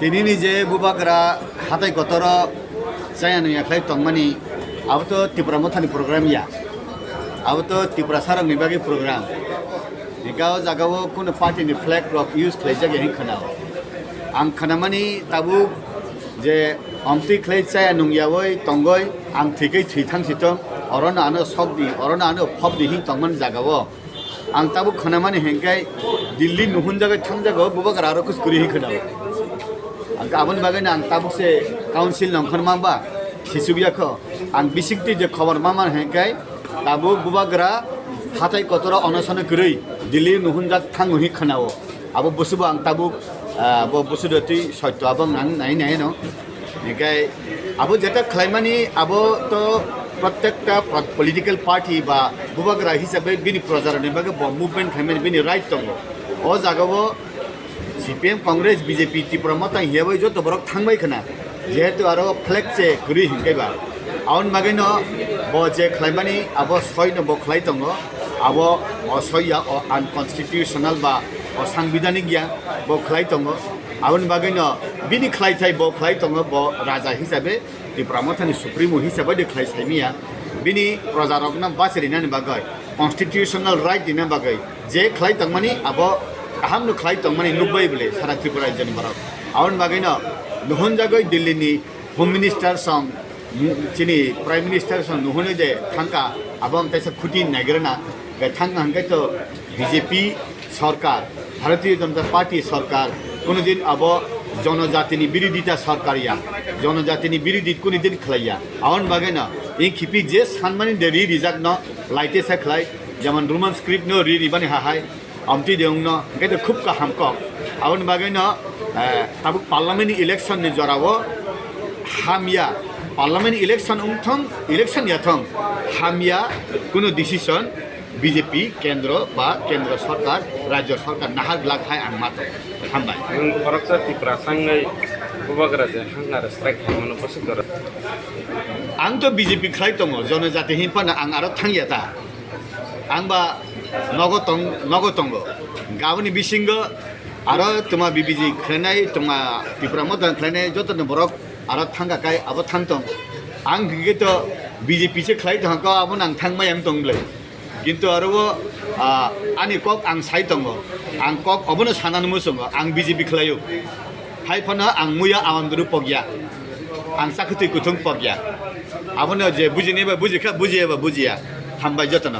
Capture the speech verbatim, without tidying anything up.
Tinini je bubagra hatai kotoro chaya nungya khlai tongmani, abo to Tipra Mothani program ya, abo to Tiprasarokni bagwi program. Hingke o jagao kunu party ni flag rok use khlaijak ya hin khwnao. Ang khwnamani tabuk je omtwi khlai chaya nungyawi tongoi, ang thwikhe thwi thangsi tong, orono ano sokdi, orono ano phobdi hin tongmani jagao. Ang tabuk khwnamani hingke Delhi nuhunjagwi thangjago, bubagra aro kuskuri hi khwnao. Ang aboni bagwino ang tabuk se council nongkhor mamba sisuk yakho. Ang bisingtwi je khobor mama hingke tabuk bubagra hatai kotoro onosono kwrwi Delhi nuhunjak thango hi khwnao. Abo busubo ang tabuk, ah, bo busudo twi soito abo ang nai nai no. Hingke abo jeta khlaimani abo to prottekta pro-, political party ba bubagra hisabe bini projarokni bagwi bo movement khlaimani bini right tongo. O jagao C P M, Congress, B J P, Tipra Motha hiyabai joto borok thangbai khna. Jehetu aro flag se kwrwi hinkhe ba. Aboni bagwino bo je khlaimani abo soino bo khlai tongo. Abo o soiya o unconstitutional ba o sangbidhanik ya bo khlai tongo. Aboni bagwino bini khlaithai bo khlai tongo, bo raja hisabe, Tipra Mothani supremo hisabe de khlai saimiya. Bini projarokno bachai rinani bagwi, constitutional right rina bagwi je khlai tongmani abo kahamno khlai tongmani nukbai bwle sara Tripura rajyoni borok. Aboni bagwino nuhunjagwi Delhi ni Home Minister song, chini Prime Minister song nuhunwi de thangka, abo ang kaisa khuti naigrana, bai thangka hwnkhe to B J P sorkar, Bharatiya Janata Party sorkar, kunudin abo jonojatini birodhita sorkar ya, jonojatini birodhi kunudin khlaiya. Aboni bagwino inkhipi je sanmani de ri rijakno laite sa khlai, jemon Roman script no ri ribani hahai, amtwi de wngno, hingke to khub kaham kok. Aboni bagwino, eh, tabuk parliament election ni jorao hamya, parliament election wngthong, election yathong, hamya kunu decision B J P kendro ba kendro sorkar, rajyo sorkar nahar glak hai ang ma tong. Hambai. Nwng khoroksa Tipra sangwi bubagra je hunger strike khaimano bwswk jora. Ang to B J P khlai tongo, jonojati hinphano ang aro thangya ta. Ang ba nogo tong, nogo tongo. Gaboni bisingo aro tuma B B G khlainai, tuma Tipra Motha khlainai, joto ni borok aro thangka kai abo thang tong. Ang hingke to B J P se khlai tong ko, abo nang thang mai ang tong bwlai. Kintu aro o, ah, ani kok ang sai tongo. Ang kok obono sanani muchungo. Ang B J P khlaio. Hai phano ang muya awandru pokya. Ang chakwtwi kuthung pokya. Abono je bujini ba bujikha, bujiya ba bujiya. Hambai jotono.